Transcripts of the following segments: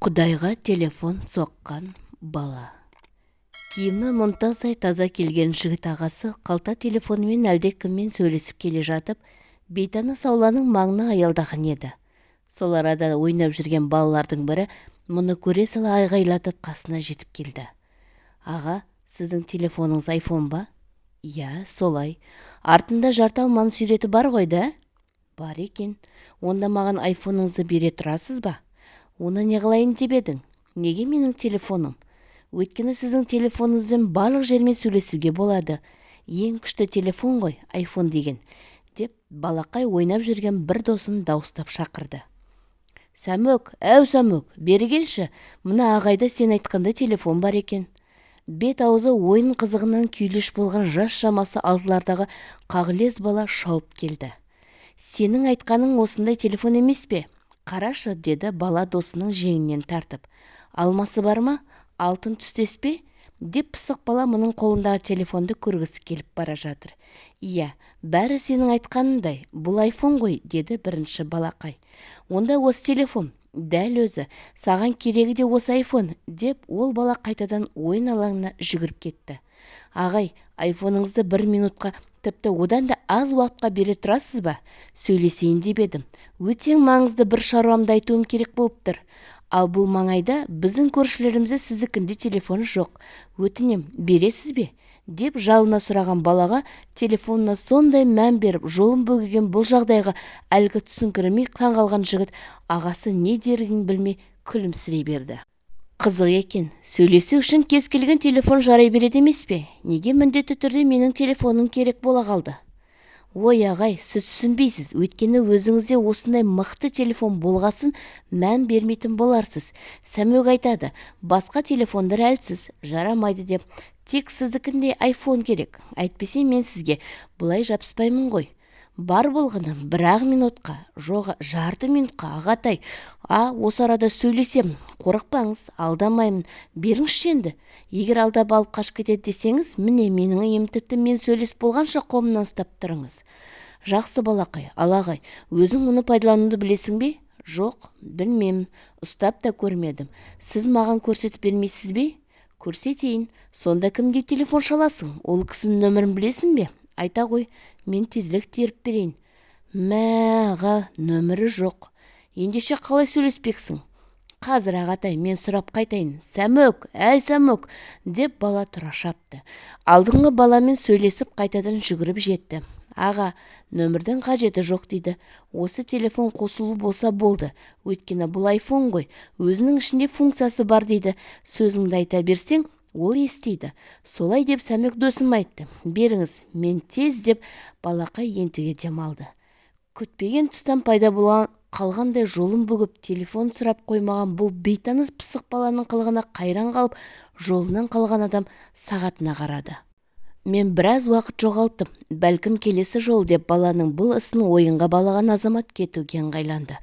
Құдайға телефон соққан бала. Киімі мұнтаздай таза келген жігіт ағасы қалта телефонымен әлдекіммен сөйлесіп келе жатып, бейтаныс ауланың маңына аялдаған еді. Сол арада ойнап жүрген балалардың бірі мұны көре сала айғайлатып қасына жетіп келді. Аға, сіздің телефоныңыз айфон ба? Иә, солай. Артында жарты алманың суреті бар ғой да? Бар екен. Онда маған айфоныңызды бере тұрасыз ба? Оны не қылайын деп едің? Неге менің телефоным? Өйткені сіздің телефоныңызбен барлық жермен сөйлесуге болады. Ең күшті телефон ғой, айфон деген, деп балақай ойнап жүрген бір досын дауыстап шақырды. Сәмөк, әу Сәмөк, бері келші, мына ағайда сен айтқандай телефон бар екен. Бет аузы ойын қызығынан күйелеш болған жас шамасы алтылардағы қағылез бала шауып келді. Сенің айтқаның осындай телефон емес пе? Қарашы, деді бала досының жеңінен тартып. Алмасы бар ма? Алтын түстес пе? Деп пысық бала мұның қолындағы телефонды көргісі келіп бара жатыр. Иә, бәрі сенің айтқанындай, бұл айфон ғой, деді бірінші балақай. Онда осы телефон, дәл өзі, саған керегі де осы айфон, деп ол бала қайтадан ойын алаңына жүгіріп кетті. Ағай, айфоныңызды бір минутқа, тіпті одан да аз уақытқа бере тұрасыз ба? Сөйлесейін деп едім. Өте маңызды бір шаруамды айтуым керек болып тұр. Ал бұл маңайда біздің көршілерімізде сіздікіндей телефон жоқ. Өтінем, бересіз бе? Деп жалына сұраған балаға телефонына сондай мән беріп, жолын бөгеген бұл жағдайға әлгі түсіңкіремей таңғалған жігіт ағасы не дерін білмей күлімсірей берді. Қызық екен, сөйлесу үшін кез келген телефон жарай береді емес пе? Неге міндетті түрде менің телефоным керек бола қалды? Ой, ағай, сіз түсінбейсіз, өйткені өзіңізде осындай мықты телефон болғасын мән бермейтін боларсыз. Сәмөк айтады, басқа телефондар әлсіз, жарамайды деп. Тек сіздікіндей айфон керек. Әйтпесе мен сізге бұлай жабыспаймын ғой. Бар болғаны бір-ақ минутқа, жоқ, жарты минутқа, ағатай. А, осы арада сөйлесем, қорықпаңыз, алдамаймын. Беріңізші енді. Егер алдап алып қашып кетеді десеңіз, міне менің үйім, тіпті мен сөйлесіп болғанша қолымнан ұстап тұрыңыз. Жақсы балақай, ал ағай, өзің мұны пайдалануды білесің бе? Жоқ, білмеймін, ұстап та көрмедім. Сіз маған көрсетіп бермейсіз бе? Көрсетейін. Сонда кімге телефон шаласың? Ол кісінің нөмірін білесің бе? Айта ғой, мен тезірек теріп берейін. Мә, аға, нөмірі жоқ. Ендеше қалай сөйлеспексің? Қазір, ағатай, мен сұрап қайтайын. Сәмөк, әй Сәмөк, деп бала тұра шапты. Алдыңғы баламен сөйлесіп қайтадан жүгіріп жетті. Аға, нөмірдің қажеті жоқ дейді. Осы телефон қосулы болса болды. Өйткені бұл айфон ғой. Өзінің ішінде функциясы бар дейді. Сөзіңді айта берсең, ол естиді. Солай деп Сәмөк досым айтты. Беріңіз, мен тез, деп балақай ентіге демалды. Күтпеген тұстан пайда бола қалғандай жолын бүгіп, телефон сұрап қоймаған бұл бейтаныс пысық баланың қылығына қайран қалып, жолынан қалған адам сағатына қарады. Мен біраз уақыт жоғалттым, бәлкім келесі жол, деп баланың бұл ісін ойынға балаған азамат кетуге ыңғайланды.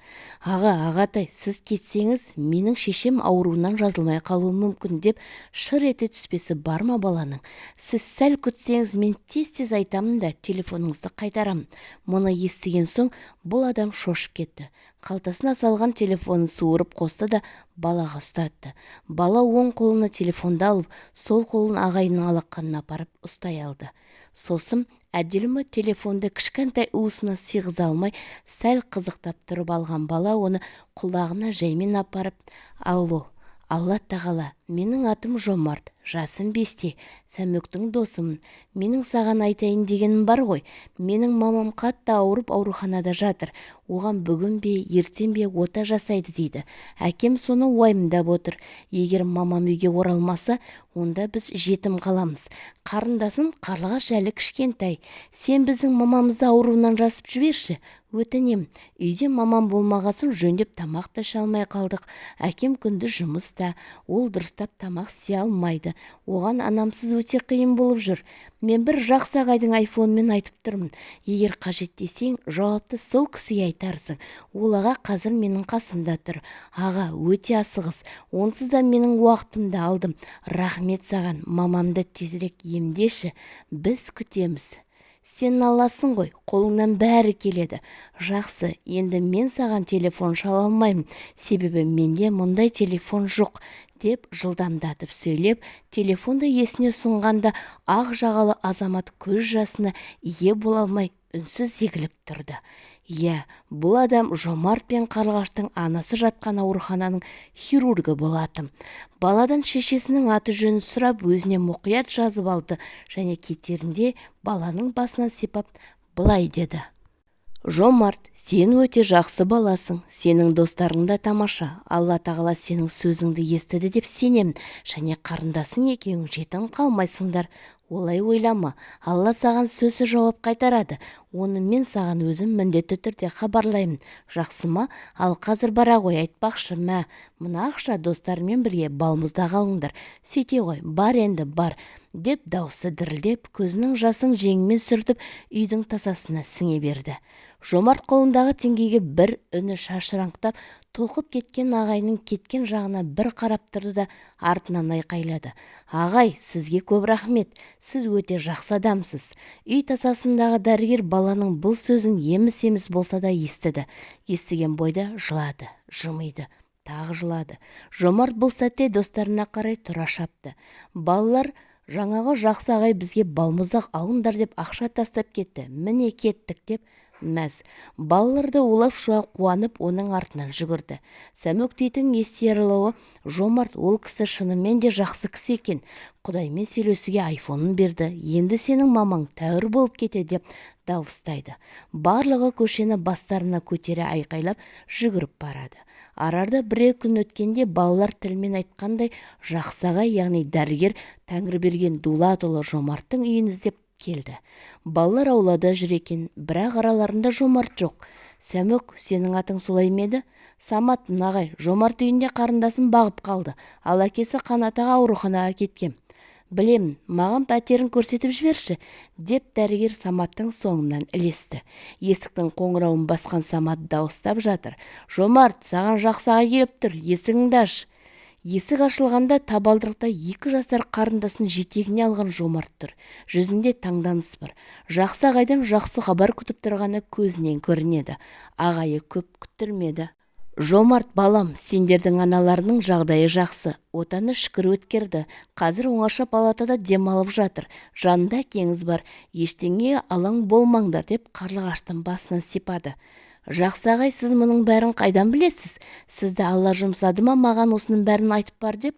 Аға, ағатай, сіз кетсеңіз, менің шешем ауруынан жазылмай қалуы мүмкін, деп шыр ете түспесі бар ма баланың? Сіз сәл күтсеңіз, мен тез-тез айтамын да телефоныңызды қайтарамын. Мұны естіген соң бұл адам шошып кетті. Қалтасына салған телефонын суырып қосты да балаға ұстатты. Бала оң қолына телефонды алып, сол қолын ағайының алақанына апарып ұстай алды. Сосын әдемі телефонды кішкентай уысына сыйғыза алмай, сәл қызықтап тұрып алған бала оны құлағына жаймен апарып, «Алло, Алла тағала, менің атым Жомарт, жасым 5-те, Сәмөктің досымын. Менің саған айтайын дегенім бар ғой. Менің мамам қатты ауырып ауруханада жатыр. Оған бүгін бе, ертең бе ота жасайды дейді. Әкем соны уайымдап отыр. Егер мамам үйге оралмаса, онда біз жетім қаламыз. Қарындасым Қарлығаш әлі кішкентай. Сен біздің мамамызды ауруынан жазып жіберші. Өтінем, үйде мамам болмағасын жөндеп тамақ та іше алмай қалдық. Әкем күндіз жұмыста, ол дұрыстап тамақ істей алмайды. Оған анамсыз өте қиын болып жүр. Мен бір жақсы ағайдың айфонымен айтып тұрмын. Егер қажет десең, жауапты сол кісіге айтарсың. Ол аға қазір менің қасымда тұр. Аға, өте асығыс. Онсыз да менің уақытымды алдым. Рахмет саған, мамамды тезірек емдеші. Біз күтеміз. Сен Алласың ғой, қолыңнан бәрі келеді. Жақсы, енді мен саған телефон шала алмаймын, себебі менде мұндай телефон жоқ, деп жылдамдатып сөйлеп, телефонды иесіне ұсынғанда ақ жағалы азамат көз жасына ие бола алмай үнсіз егіліп тұрды. Иә, бұл адам Жомарт пен Қарлығаштың анасы жатқан аурухананың хирургі болатын. Баладан шешесінің аты-жөнін сұрап, өзіне мұқият жазып алды және кетерінде баланың басынан сипап былай деді. Жомарт, сен өте жақсы баласың, сенің достарың да тамаша. Алла тағала сенің сөзіңді естіді деп сенемін және қарындасың екеуің жетім қалмайсыңдар. Олай ойлама, Алла саған сөзсіз жауап қайтарады. Оны мен саған өзім міндетті түрде хабарлаймын. Жақсы ма? Ал қазір бара ғой, айтпақшы, мә, мына ақша, достарыңмен бірге балмұздақ алыңдар. Сөйте ғой, бар енді, бар, деп даусы дірілдеп, көзінің жасын жеңімен сүртіп, үйдің тасасына сіңе берді. Жомарт қолындағы теңгеге бір үні шашыраңқытап, толқып кеткен ағайының кеткен жағына бір қарап тұрды да артынан айқайлады. Ағай, сізге көп рахмет, сіз өте жақсы адамсыз. Үй тасасындағы дәрігер баланың бұл сөзін еміс-еміс болса да естіді. Естіген бойда жылады, жымиды, тағы жылады. Жомарт бұл сәтте достарына қарай тұра шапты. Балалар, жаңағы жақсы ағай бізге балмұздақ алыңдар деп ақша тастап кетті. Міне кеттік деп мәз. Балалар да улап шуа қуанып оның артынан жүгірді. Сәмөк дейтін естиярлауы Жомарт, ол кісі шынымен де жақсы кісі екен. Құдаймен сөйлесуге айфонын берді. Енді сенің мамаң тәуір болып кетеді деп дауыстайды. Барлығы көшені бастарына көтере айқайлап жүгіріп барады. Арарда бірер күн өткенде балалар тілмен айтқандай жақсы ағай, яғни дәрігер Тәңірберген Дулатұлы Жомарттың үйін іздеп келді. Балалар аулада жүр екен, бірақ араларында Жомарт жоқ. Сәмөк, сенің атың солай ма еді? Самат, ағай, Жомарт үйінде қарындасын бағып қалды, ал әкесі Қанат аға ауруханаға кеткен. Білемін, маған пәтерін көрсетіп жіберші, деп дәрігер Саматтың соңынан ілесті. Есіктің қоңырауын басқан Самат дауыстап жатыр. Жомарт, саған жақсы аға келіп тұр, есігіңді аш. Есік ашылғанда табалдырықта 2 жасар қарындасын жетегіне алған Жомарт тұр. Жүзінде таңданыс бар. Жақсы ағайдан жақсы хабар күтіп тұрғаны көзінен көрінеді. Ағайы көп күттірмеді. Жомарт балам, сендердің аналарының жағдайы жақсы. Отаны шүкір өткерді. Қазір оңаша палатада демалып жатыр. Жанында әкеңіз бар. Ештеңеге алаң болмаңдар деп Қарлығаштың басынан сипады. Жақсы ағай, сіз мұның бәрін қайдан білесіз? Сізді Алла жұмсады ма маған осының бәрін айтып бар деп?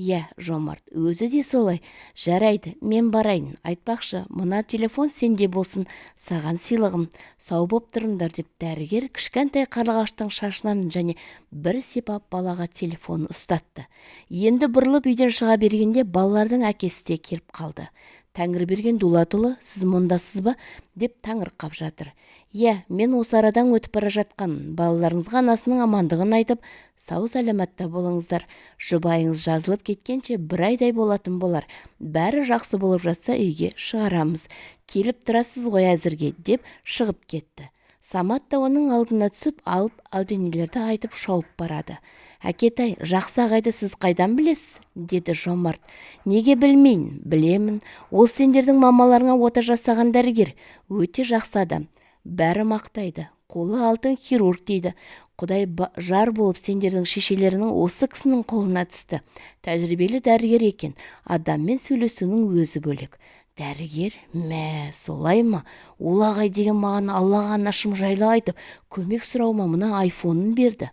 Иә, Жомарт, өзі де солай. Жарайды, мен барайын. Айтпақшы, мына телефон сенде болсын, саған сыйлығым. Сау боп тұрыңдар деп дәрігер кішкентай Қарлығаштың шашынан және бір сипап балаға телефонын ұстатты. Енді бұрылып үйден шыға бергенде балалардың әкесі де келіп қалды. Тәңірберген Дулатұлы, сіз мұндасыз ба? Деп таңырқап жатыр. Иә, мен осы арадан өтіп бара жатқанмын. Балаларыңызға анасының амандығын айтып, сау сәлематта болыңыздар. Жұбайыңыз жазылып кеткенше бір айдай болатын болар. Бәрі жақсы болып жатса үйге шығарамыз. Келіп тұрасыз ғой әзірге, деп шығып кетті. Самат та оның алдына түсіп алып, әлденелерді айтып шауып барады. Әкетай, жақсы ағайды сіз қайдан білесіз? Деді Жомарт. Неге білмейін? Білемін. Ол сендердің мамаларыңа ота жасаған дәрігер. Өте жақсы адам. Бәрі мақтайды. Қолы алтын хирург дейді. Құдай жар болып сендердің шешелерінің осы кісінің қолына түсті. Тәжірибелі дәрігер екен. Адаммен сөйлесуінің өзі бөлек. Дәрігер, мә, солай ма? Ол ағай деген маған Аллаға анашым жайлы айтып, көмек сұрауыма мына айфонын берді.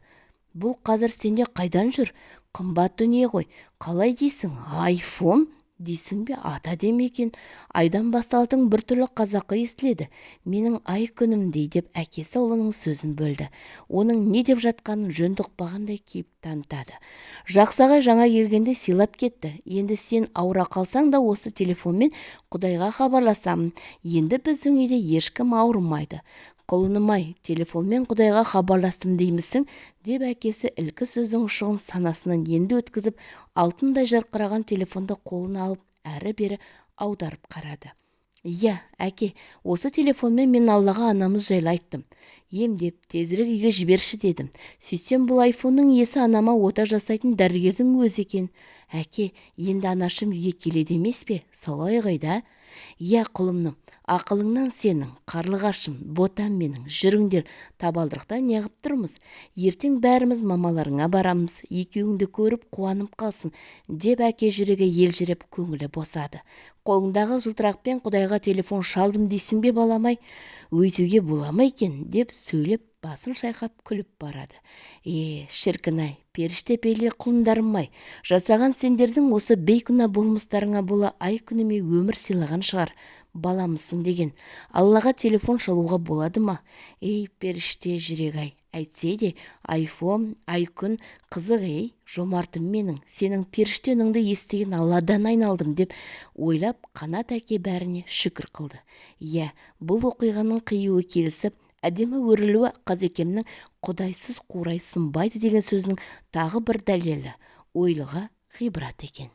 Бұл қазір сенде қайдан жүр? Қымбат дүние ғой. Қалай дейсің? Айфон? Дейсің бе? Ата демекен. Айдан басталдың бір түрлі қазақы естіледі. Менің ай күнімдей деп әкесі ұлының сөзін бөлді. Оның не деп жатқанын жөнді ұқпағандай кейіп танытады. Жақсы ағай жаңа келгенде сыйлап кетті. Енді сен ауыра қалсаң да осы телефонмен Құдайға хабарласамын. Енді біздің үйде ешкім ауырмайды. Құлыным-ай, телефонмен Құдайға хабарластым деймісің, деп әкесі ілкі сөздің ұшығын санасынан енді өткізіп, алтындай жарқыраған телефонды қолына алып, әрі-бері аударып қарады. Иә, әке, осы телефонмен мен Аллаға анамыз жайлы айттым. Емдеп, тезірек үйге жіберші дедім. Сөйтсем бұл айфонның иесі анама ота жасайтын дәрігердің өзі екен. Әке, енді анашым үйге келеді емес пе? Солай ғой да? Иә, құлыным, ақылыңнан сенің, қарлығашым, ботам менің, жүріңдер, табалдырықта неғып тұрмыз? Ертең бәріміз мамаларыңа барамыз, екеуіңді көріп қуанып қалсын, деп әке жүрегі елжіреп көңілі босады. Қолыңдағы жылтырақпен Құдайға телефон шалдым дейсің бе, балам-ай? Өйтуге бола ма екен, деп сөйлеп, басын шайқап күліп барады. Е, шіркін-ай, періште пейілді құлындарым-ай, жасаған сендердің осы бейкүнә болмыстарыңа бола ай күніме өмір сыйлаған шығар, баламысың деген. Аллаға телефон шалуға болады ма? Ей, періште жүрек-ай, әйтсе де, айфон, айкүн, қызық ей, жомартым менің, сенің періште үніңді естіген Алладан айналдым, деп ойлап, Қанат әке бәріне шүкір қылды. Иә, бұл оқиғаның қиюы келісіп, әдемі өрілуі қазекемнің құдайсыз қурай сынбайды деген сөзінің тағы бір дәлелі, ойлыға ғибрат екен.